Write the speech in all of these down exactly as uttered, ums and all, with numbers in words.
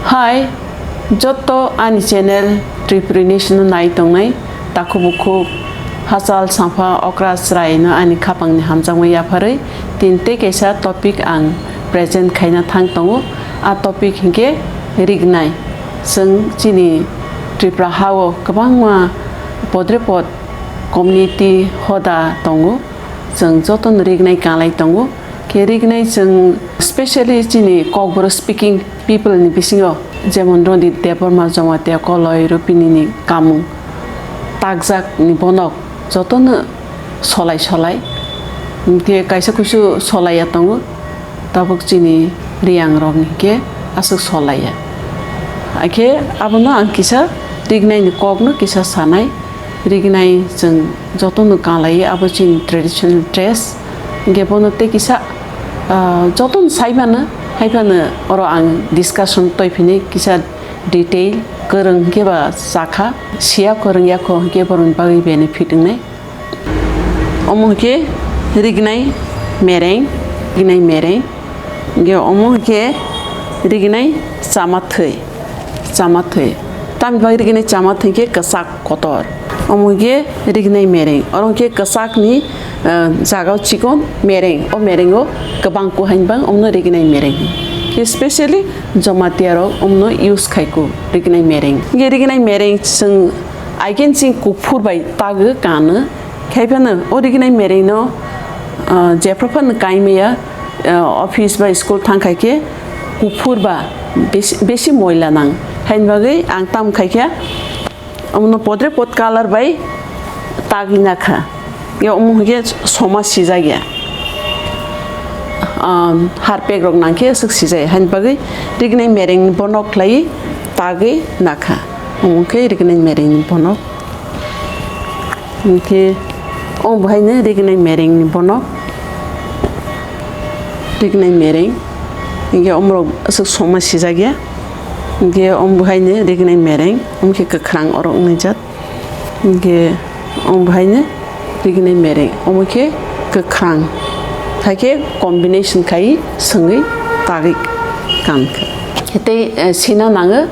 Hai, joto ani channel Tripuri Nation no nai tongnai, takhuk bukhuk, hachal sampha okra chwrai no ani khapang ni hamjakmung yapharwi tin tei kaisa topic ang present khaina thang tongo. A topic hinkhe rignai. Chwng chini Tripura ha o kwbangma podre pod community hoda tongo. Chwng joto no rignai kanlai tongo. Khe rignai chwng specially chini Kokborok speaking people ni bisingo, jemon Rondit Debbarma, Jamatia Koloi, Rupini ni kamung, takjak ni bonok joto no solai solai. Hinkhe kaisa kuisu solai ya tongo, tabuk chini Reang rok ni hinkhe aswk solai ya. Hakhe abono ang kisa rignai ni kok no kisa sanai. Rignai chwng joto no kanlai, abo chini traditional dress. Hinkhe bono tei kisa, ah, joto no sai phano, hai phano oro ang discussion toi phini kisa detail, kwrwng hinkhe ba chakha, siya kwrwng yakho hinkhe borokni bagwi benefit wngnai. Omo hinkhe rignai mereng, rignai mereng. Hinkhe omo hinkhe rignai chama thwi, chama thwi. Tamni bagwi rignai chama thwi hinkhe kwchak kotor. Omo hinkhe rignai mereng. Oro hinkhe kwchakni, eh, jagao chikon mereng. O merengo kwbang kuhain bang, omono rignai mereng. Hinkhe specially Jamatia rok omono use khai kho rignai mereng. Hinkhe rignai mereng chwng again chini kuphur bai tagwi kano. Khai phano o rignai mereng no, ah, jephru phano kai maya, ah, office ba school thang khai khe kuphur ba besi, besi moila nang. Haini bagwi ang tam khai khe omono podre pod colour bai tagwi nakha. Ya omo hinkhe soma sijak ya. Ah, harpek rok nang khe swk sijak ya. Haini bagwi rignai mereng ni bonok khlai tagwi nakha. Omo khe rignai mereng ni bonok. Hinkhe omo bahaino rignai mereng ni bonok, rignai mereng. Hinkhe omorok aswk soma sijak ya. Hinkhe omo bahaino rignai mereng, omo khe kwkhwrang oro wngnai jat. Hinkhe omo bahaino rignai mereng, omo khe kwkhwrang. Hakhe combination khai swngwi tagwi kankha. Tei, eh, sina nango,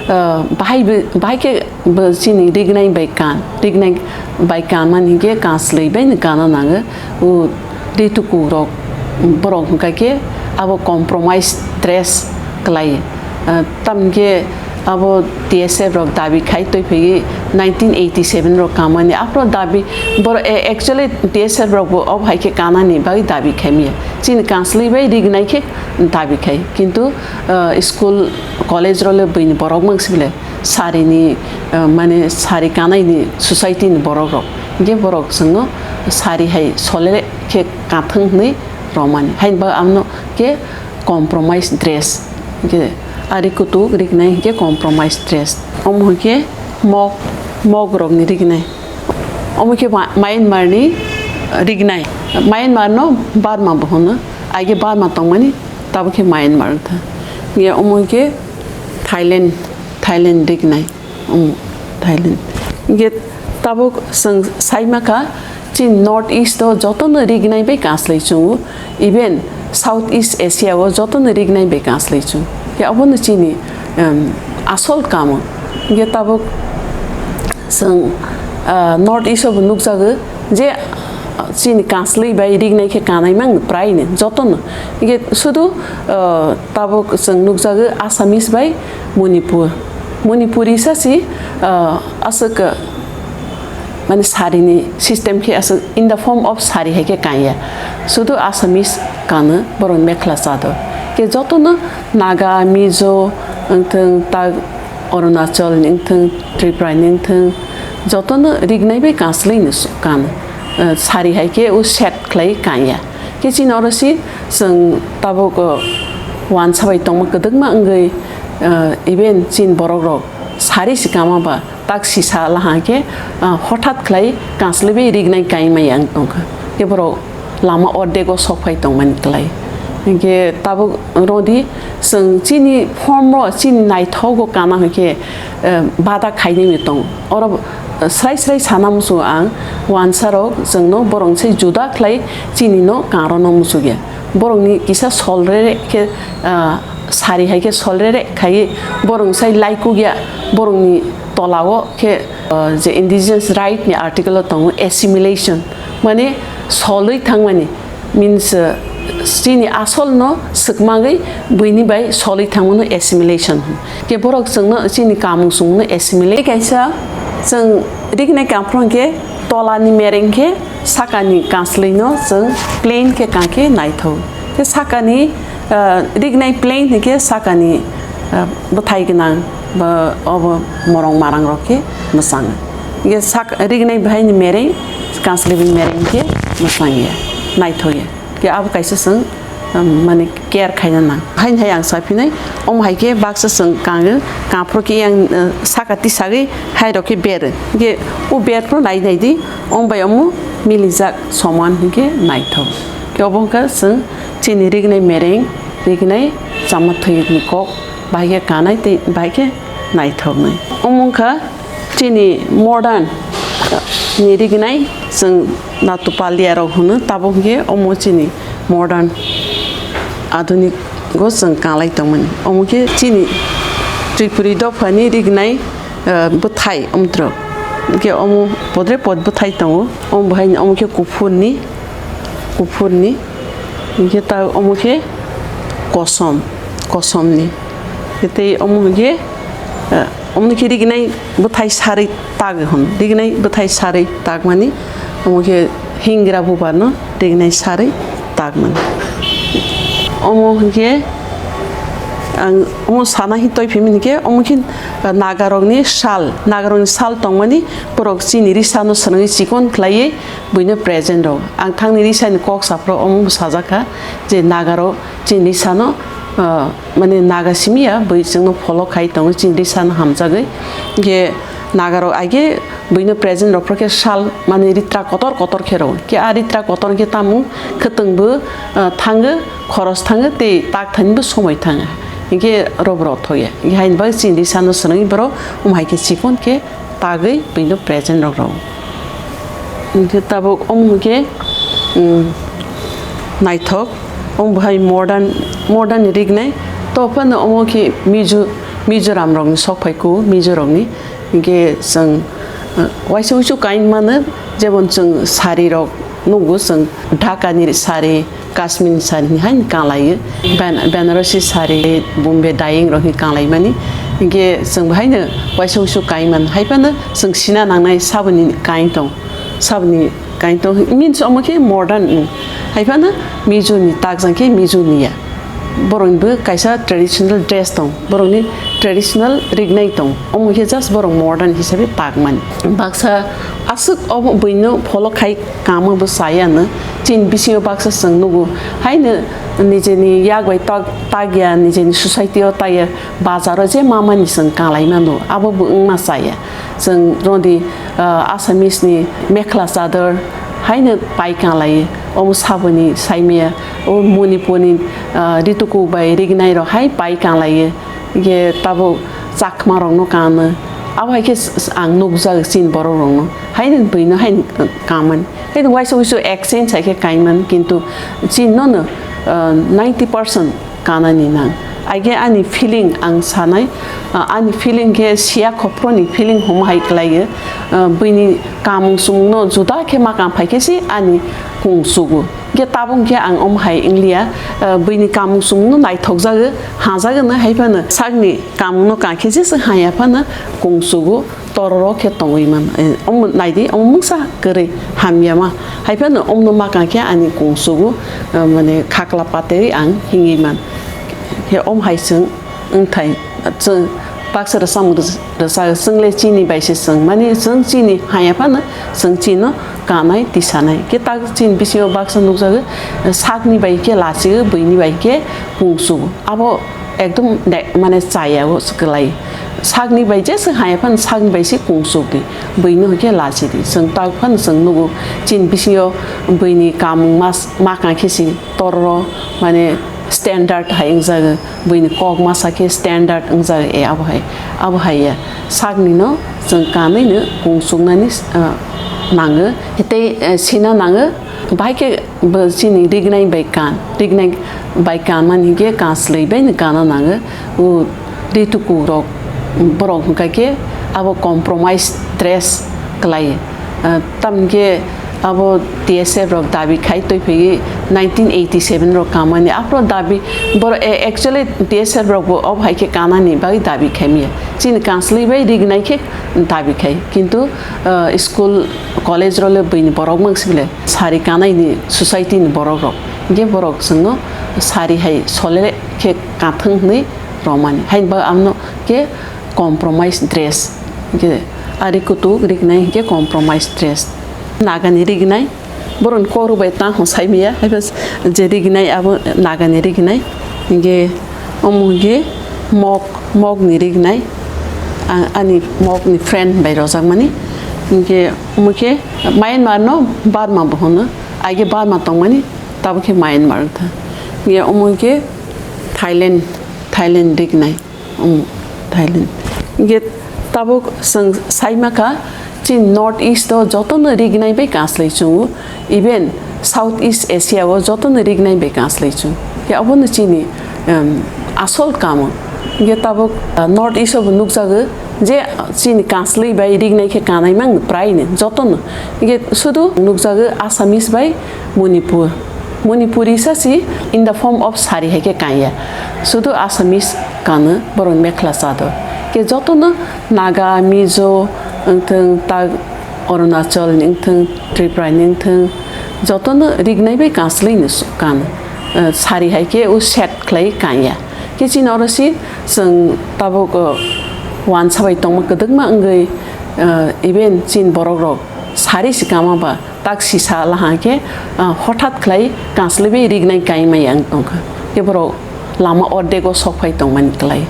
eh, bahai bo, bahai khe Bo chini rignai bai kan, rignai bai kanmani hinkhe kanslwi bai no kana nango. O ri tuku rok borok hwnkha khe abo compromise dress kwlai. Ah, tamni khe abo T S F rok dabi khai twi phaiwi nineteen eighty seven rok kanmani. Aphuru dabi borok, eh, actually T S F rok bo obo hai khe kanani bagwi dabi khai maya. Chini kanslwi bai rignai khe dabi khai. Kintu, ah, school, college rok le buini borok mang sibile. Sari ni, eh, mane sari kanai ni society ni borok rok. Hinkhe borok chwngno sari hai solele khe kathwng hwnwi romani. Haini bagwi amno khe compromise dress. Hinkhe ari kutuk rignai hinkhe compromise dress. Omo hinkhe mok, mok rok ni rignai. Omo khe Ma-, Myanmar ni rignai. Myanmar no Burma bo hwno. Aige Burma tongmani, tabuk khe Myanmar wngkha. Hinkhe omo hinkhe Thailand, Thailand rignai. Omo Thailand. Hinkhe tabuk chwng sai makha, chini North East o jotono rignai bai kanslai chwngo. Even South East Asia o jotono rignai bai kanslai chwngo. Hinkhe obono chini, em, asol kamo. Hinkhe tabuk chwng, ah, North East o bo nukjago je, ah, chini kanslai bai rignai khe kanai mang prai ni jotono. Hinkhe sudu, ah, tabuk chwng nukjago Assamese bai Manipur. Manipuri sa si, ah, aswk, ah, mane sari ni system khe aswk in the form of sari hai khe kanya. Sudu Assamese kano borok mekhla chado. Khe jotono Naga, Mizo, wngthwng, tak Arunachal ni wngthwng, Tripura ni wngthwng, jotono rignai bai kanslai ni kano. Ah, sari hai khe o set khlai kanya. Khe chini oro si chwng tabuk, uh, wansa bai tongma kwdwkma wngwi, uh, even chini borok rok sari si kama ba tak sisa laha khe, uh, hothat khlai kanslwi bai rignai kaima yang tongkha. Khe borok lama ordego sok phai tongmani kwlai. Hinkhe tabuk rodi chwng chini form o chini naithogo kana hinkhe, uh, bada khainwi tong. Oro, uh, srai srai sana muchungo ang, wansa rok chwngno borok se juda khlai chini no karo no muchungya. Borokni kisa sol re khe, ah, sari hai khe solrere khaiwi borok sai laikuk ya, borokni tolao khe, uh, je indigenous right ni article o tongo assimilation, mane solwi thangmani, means, uh, chini asol no swkmagwi buini bai solwi thangmano assimilation hwn. Khe borok chwngno chini kamung chumungno assimilate kaisa chwng rignai kamphro hwnkhe tolani mereng khe sakani kanslwino chwng plain khe kankhe naithok. Khe sakani, ah, rignai plain hwnkhe sakani, ah, bwthai gwnang ba obo morong marang rok khe mwchang. Hwnkhe sak-, rignai bwhaini mereng, kanslwi mereng khe mwchang ya, naithok ya. Khe abo kaisa chwng, um, mane care khaina nang. Haini hai ang saphinai, omo hai khe baksa chwng kango, kanphro khe yang, uh, saka tisagwi hai rok khe ber. Hwnkhe o berphro nai nai di, omo bai omo milijak soman hwnkhe naithok. Khe obo wngkha chwng chini rignai mereng, rignai chama thwini kok, bahai khe kanai tei bahai khe naithoknai. Omo wngkha chini modern ni rignai chwng natu palia rok hwno, tabuk khe omo chini modern adhunik go chwng kanglai tongmani. Omo khe chini Tripuri dophani rignai, eh, bwthai omtro. Hwnkhe omo podre pod bwthai tongo. Omo bwhaini omo khe kuphurni, kuphurni. Hwnkhe ta omo khe kosom, kosomni. Tei omo hwnkhe, eh, omo khe rignai bwthai sarwi tagwi hwn. Rignai bwthai sarwi tagmani omo khe hingra bubarno rignai sarwi tagmani. Omo hwnkhe ang omo sana hi toi phimani khe omo khe, eh, Nagarokni sal, Nagarokni sal tongmani borok chini risano swnamwi chikon khlaiwi buino present rw. Ang thangni risani kok saphro omo sajak kha je Nagarok chini risano, ah, mane Naga simi ya bui chwngno follow khai tongo chini risano hamjagwi. Hwnkhe Nagarok age buino present rw phro khe sal mane ritra kotor kotor khe rw. Khe a ritra kotor khe tamo khwtwngbo, ah, thango, khoros thango tei tak thanbo somoi thango. Hwnkhe rw borok thok ya. Hwnkhe haini bagwi chini risano swnamwi borok omo hai khe chikon khe tagwi buino present rok rw. Hwnkhe tabuk omo hwnkhe, um, naithok, omo bahai modern, modern ni rignai. To phano omo khe Mizo, Mizoram rokni sok phai kho, Mizo rokni. Hwnkhe chwng, uh, waisa uisu kain mano, jemon chwng sari rok nugo chwng Dhaka ni sari, Kashmir ni sari hai kanglaiyo, Ban-, Banarasi sari, Bombay dyeing rok hi kanglaimani. Hwnkhe chwng bahaino waisa uisu kaimani. Haiphano chwng sina nangnai saboni kain tong, saboni kain tong means omo khe modern, mm. Haiphano Mizo ni takjang khe Mizo ni ya. Borok ni bo kaisa traditional dress tong, borok ni traditional rignai tong. Omo khe just borok modern hisabe takmani. Baksa aswk omo buino follow khai kamo bo chaya no. Chini bisingo baksa chwng nugo. Haino nijeni yak bai tak, takya, nijeni society o takya, bazar o je mamani chwng kanglai mano, abo bo wngma chaya. Chwng rodi, ah, Assamese ni mekhla chador haino pai kanglai, omo saboni saimaya, o Manipur ni, ah, ritukuk bai rignai rok hai pai kanglai. Hwnkhe tabuk Chakma rokno kangno. Abo hai khe s-, s-, ang nukjak chini borok rokno. Haino buino haino kangmani. Haino waisa wuisu exchange hai khe kaimani, kintu chini no no, ah, ninety percent kanani nang. Aige ani feeling ang sanai, ah, ani feeling khe siya khophro ni feeling hom hai klaiyo. Ah, buini kamung sumung no juda khe ma kang phai khe se ani kung sugo. Hwnkhe tabuk khe ang omo hai wngliya, ah, buini kamung sumung no naithok jago, ha jago no hai phano sakni kamung no kang khe jesa haya phano kung sugo, tororo khe tongwi man. Eh, omo naidi, omo mungsa kwrwi hamya ma. Hai phano omo no ma kang khe ani kung sugo, ah, mane khakla patewi ang hingwi man. Khe omo hai chwng wngthai, chwng baksa rwchapmung rwchap, chwng le chini bai se chwng, mani chwng chini haya phano chwng chini no kanai tisanai. Khe tak chini bisingo baksa nukjago, sakni bai khe lachigo, buini bai khe kung sugo. Abo ekdom de-, mane chaya o kwlai. Sakni bai je chwng haya phano sakni bai se kung suk di, buino hwnkhe lachi di. Chwng tak phano chwng nugo chini bisingo buini kamung mas-, ma kang khe se tororo mane standard hai wngjago. Buini kok masa khe standard wngjak, e, abo hai, abo hai ya. Sakni no chwng kanwi no kung suknani, ah, nango. Tei, eh, sina nango, Bahai khe bo chini rignai bai kan, rignai bai kanmani hinkhe kanslwi bai no kana nango. O ritu kukrok borok hwnkha khe abo compromise dress kwlai. Ah, tamni khe abo T S F rok dabi khai twi phaiwi nineteen eighty seven rok kamani. Aphro dabi bor-, eh, actually T S F rok bo obo hai khe kanani bagwi dabi khaimya. Chini kanslwi bai rignai khe dabi khai. Kintu, ah, school, college rok le buini borok mang sibile. Sari kanaini society ni borok rok. Hinkhe borok chwngno sari hai solere khe kathwng hwnwi romani. Haini bagwi amno khe compromise dress. Hinkhe ari kutuk rignai hinkhe compromise dress. Nagani rignai, borokni kok rok bai tang hwn saimaya. Haiba je rignai abo Nagani rignai. Hinkhe omo hinkhe mok, mokni rignai. A-, ani mokni friend bai rojakmani. Hinkhe omo khe Myanmar no Burma bo hwno. Aige Burma tongmani, tabuk khe Myanmar wngkha. Hinkhe omo hinkhe Thailand, Thailand rignai. Um, Thailand. Hinkhe tabuk chwng saimakha, chini North East o jotono rignai bai kanslai chwngo, even South East Asia o jotono rignai bai kanslai chwngo. Khe obono chini, um, asol kamo. Hinkhe tabuk, uh, North East o bo nukjago je chini kanslai bai rignai khe kanai mang prai no jotono. Hinkhe sudu nukjago Assamese bai Manipur. Manipuri sa si in the form of sari hai khe kanya. Sudu Assamese kano borok mekhla chador. Khe jotono Naga, Mizo, wngthwng, tak Arunachal ni wngthwng, Tripura ni wngthwng, jotono rignai bai kanslai no su-, kano. Eh, sari hai khe u set khlai kanya. Khe chini oro si chwng tabuk, eh, wansa bai tongma kwdwkma wngwi, eh, even chini borok rok sari si kama ba tak sisa laha khe, ah, hothat khlai kanslwi bai rignai kaimaya wng tongkha. Khe borok lama ordego sok phai tongmani kwlai.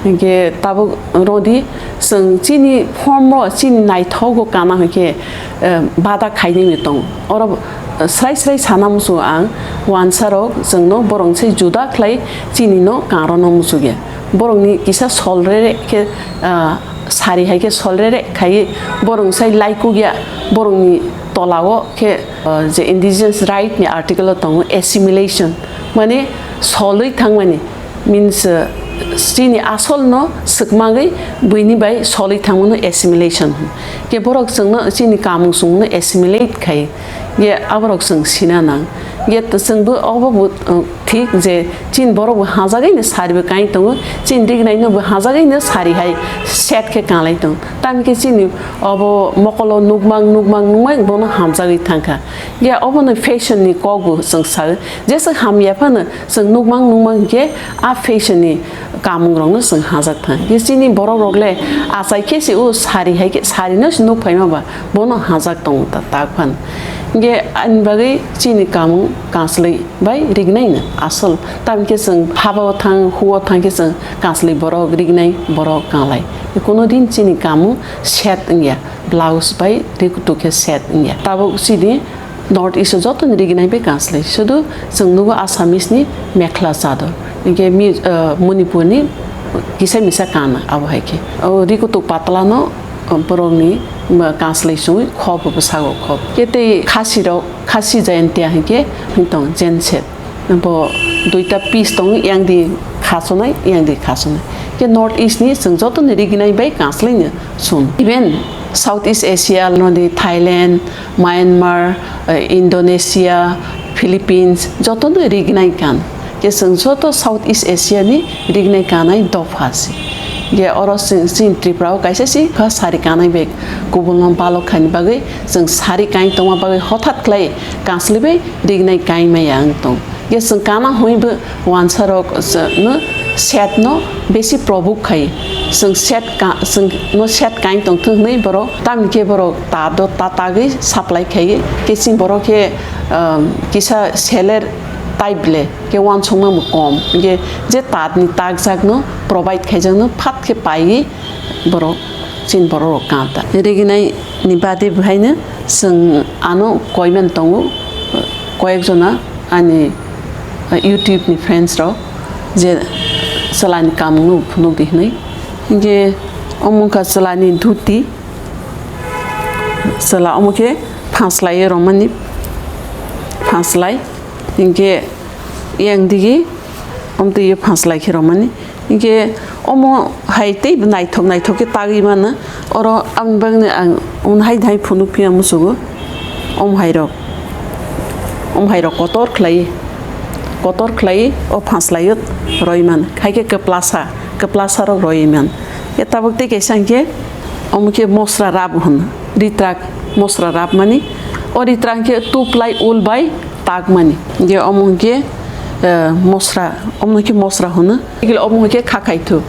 Hinkhe tabuk rodi chwng chini form o chini naithogo kana hinkhe, eh, bada khainwi tong. Oro, eh, srai srai sana muchungo ang wansa rok chwngno borok se juda khlai chini no kang rwno muchungya. Borokni kisa sol rere khe, ah, sari hai khe sol rere khai borok sai laikuk ya, borokni tola o khe, ah, je indigenous right ni article o tongo assimilation, mane solwi thangmani, means, ah, chini asol no swkmagwi buini bai solwi thangmano assimilation hwn. Khe borok chwngno chini kamung chumung no assimilate khai, khe aborok chwng sina nang. Khe chwngbo obo bo, ah, thik je chini borok bo hajagwi no sari bo kain tongo, chini rignai no bo hajagwi no sari hai set khe kanlai tongo. Tamni khe chini obo mokolo nukmang, nukmang, nukmang bono hamjagwi thangkha. Khe obono fashion ni kok bo chwng sao. Jesa hamya phano chwng nukmang, nukmang hinkhe a fashion ni kamung rok no chwng hajak thang. Khe chini borok rok le achai khe se o sari hai khe sari no se nuk phaima ba bono hajak tongo ta tak phan. Khe ani bagwi chini kamung kanslwi bai rignai no asol. Tamni khe chwng haba o thang, hu o thang khe chwng kanslwi borok, rignai borok kanglai. Kuno din chini kamung set wngya, blouse bai rikutuk khe set wngya. Tabuk chini North East o joto ni rignai bai kanslwi. Sudu chwng nugo Assamese ni mekhla chador. Hinkhe mi, ah, Manipur ni kisa misa kana abo hai khe. O rikutuk patla no, ah, borok ni, ah, kanslwi chwngwi khop bo bwsago khop. Khe tei Khasi rok Khasi Jaintia hinkhe hwn tong genset. Bo duita piece tong, yang di khasonai, yang di khasonai. Khe North East ni chwng joto ni rignai bai kanslwi no chwng. Even South East Asia no di Thailand, Myanmar, eh, Indonesia, Philippines, joto no rignai kan. Khe chwng joto South East Asia ni rignai kanai dopha se. Khe oro chwng, chwng Tripura o kaisa si kha sari kanai bai kubun no balok khaini bagwi chwng sari kain tongma bagwi hothat khlai kanslwi bai rignai kain maya wng tong. Khe chwng kana hwnwi bo wansa rok chwng no set no besi probuk khai. Chwng set ka, chwng no set kain tong thung hwnwi borok tamni khe borok ta do ta tagwi supply khai. Khe chini borok khe, um, kisa seller type le khe uansukma bo kom. Khe je tat ni takjak no provide khaijak no phat khe paiwi borok, chini borok rok kanta. Rignai ni bade bwhaino chwng ano koiman tongo, koyek jona ani YouTube ni friends rok je chwla ni kamung no phunuk di hwnwi. Hinkhe omo wngkha chwla ni dhuti, chwla omo khe phanslai romani. Phanslai, hinkhe yang digi, omtwi phanslai khe romani. Hinkhe omo hai tei naithok naithok khe tagwi mano. Oro ang bangni ang, um, hai hai phunuk phiya musugo. Om hai rok, om hai rok kotor khlai, kotor khlai o phanslai o roi man. Hai khe kwplasa, kwplasa rok roi man. Khe tabuk tei kaisa hinkhe omo khe mosra rab hwn, ritrak mosra rab mani. O ritrak khe tuplai ul bai tak mani. Hinkhe omo hinkhe, eh, mosra, omo khe mosra hwn. Igil omo hwnkhe kha khaithu.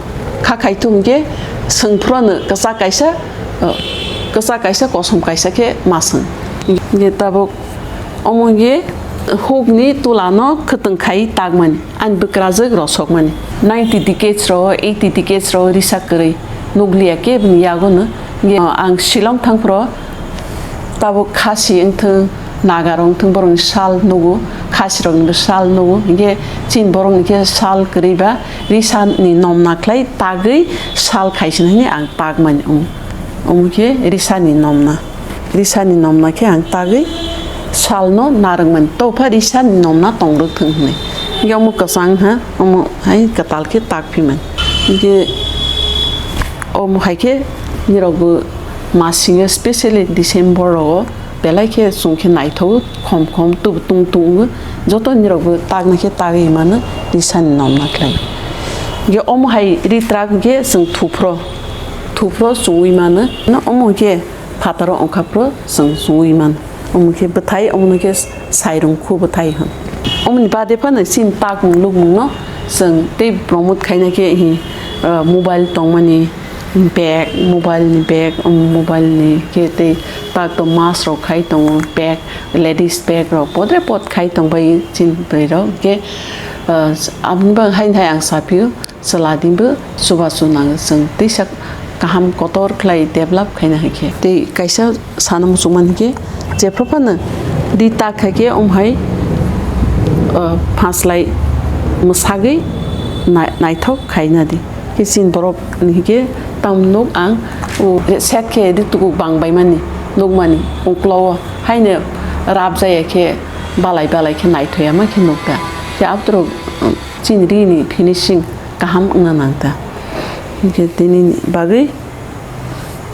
Kha khaithu hwnkhe swngphurano kwchak kaisa, uh, kwchak kaisa kosom kaisa khe ma swng. Hwnkhe tabuk omo hwnkhe hukni tulano khwtwng khai takmani, ani bwkrajwk rosokmani. Ninety decades rw, eighty decades rw risa kwrwi nukliya khe bini yagono. Hwnkhe ang Shillong thangphuru tabuk Khasi wngthung, Naga rok wngthung, borokni sal nugo, Khasi roknibo sal nugo, hinkhe chini borokni khe sal kwrwi ba risa ni nomna khlai tagwi sal khaisina hinwi ang takmani. Omo, omo khe risa ni nomna, risa ni nomna khe ang tagwi sal no narwkmani, topha risa ni nomna tongrwk thung hinwi. Hinkhe omo kwchang ha, omo hai kwtal khe takphimani. Hinkhe omo hai khe nirokbo masingo, specially December rogo, belai khe chwng khe naithok, khom khom tubu tung tung wngwi, joto nirokbo takna khe tagwi mano, risani nomna khlai. Hinkhe omo hai ritrak hinkhe chwng thuphro, thuphro chumui mano. Omo hinkhe phataro wngkha phro chwng chumui mano. Omo khe bwthai, omo khe sairung khu bwthai hwn. Omoni bade phano chini takmung lukmungno chwng tei promote khaina khe hi, ah, mobile tongmani, bag, mobile ni bag, um, mobile ni khe tei tak to mask rok khai tongo, bag, ladies bag rok podre pod khai tongbai chini bwrwi rok. Khe, uh, aboni bagwi haino hai ang saphiyo, chwla dinbo chubachu nango chwng teisa kaham kotor khlai develop khaina hai khe. Tei kaisa sana muchungmani khe, jephru phano di tak khai khe, um hai, uh, phanslai mwsagwi nai-, naithok khaina di. Khe chini borok ni hwnkhe tam nuk ang, o, set khe ri tuku bang bai mani nukmani uklo o haino rap jaya khe balai balai khe naithoya ma khe nukda. Khe abdrok, um, chini ri ni finishing kaham wngna nang ta. Hwnkhe tini bagwi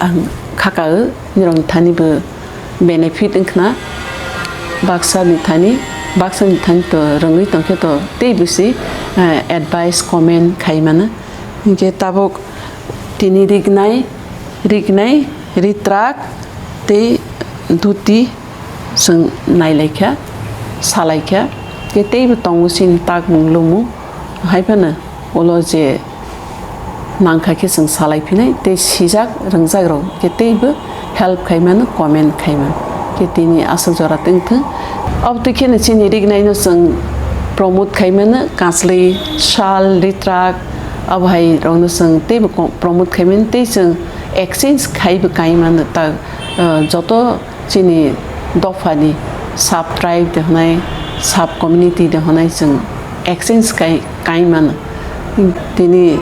ang kha ka o. Nirokni thani bo benefit wngkhna, baksa ni thani, baksa ni thani to rwngwi tongkhe to tei bisi, eh, advice, comment khai mano. Hinkhe tabuk tini rignai, rignai, ritrak tei dhuti chwng nailaikha, salaikha, khe teibo tongo chini takmung lumung, hai phano ulo je nangkha khe chwng salai phinai tei sijak rwngjak rok khe teibo help khai mano, comment khai mano. Khe tini aswk jora tei wngthung. Abo twi kheno chini rignai no chwng promote khai mano, kachli, sal, ritrak, abo hai rok no chwng teibo ko-, promote khai mano tei chwng exchange khai bo kai mano ta, ah, joto chini dophani sub tribe de honai, sub community de honai chwng exchange kai, kai mano. Tini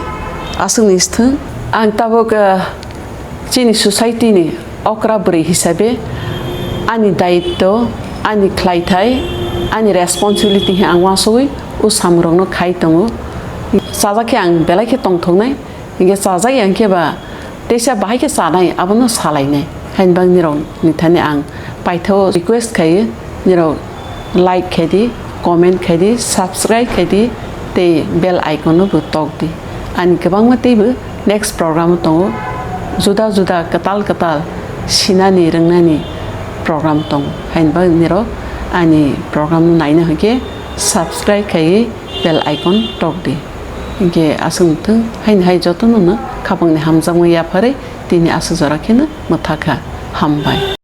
aswkni sthwng ang tabuk, ah, chini society ni okra bwrwi hisabe ani daitto, ani khlaithai, ani responsibility he ang uansugwi o samung rokno khai tongo. Chajak khe ang belai khe tongthoknai. Hinkhe chajak ya hinkhe ba teisa bahai khe chanai, abono salainai. Haini bagwi nirok ni thani ang paithao request khai, nirok like khai di, comment khai di, subscribe khai di, tei bell icon no bo tok di. Ani kwbangma teibo next program o tongo, juda juda kwtal kwtal sinani rwngnani program tongo. Haini bagwi nirok ani program no naina hinkhe subscribe khai bell icon tok di. Hinkhe aswk wngthung, haini hai jotono no khapangni hamjakma yapharwi tini aswk jora kheno mwthakha. Hambai.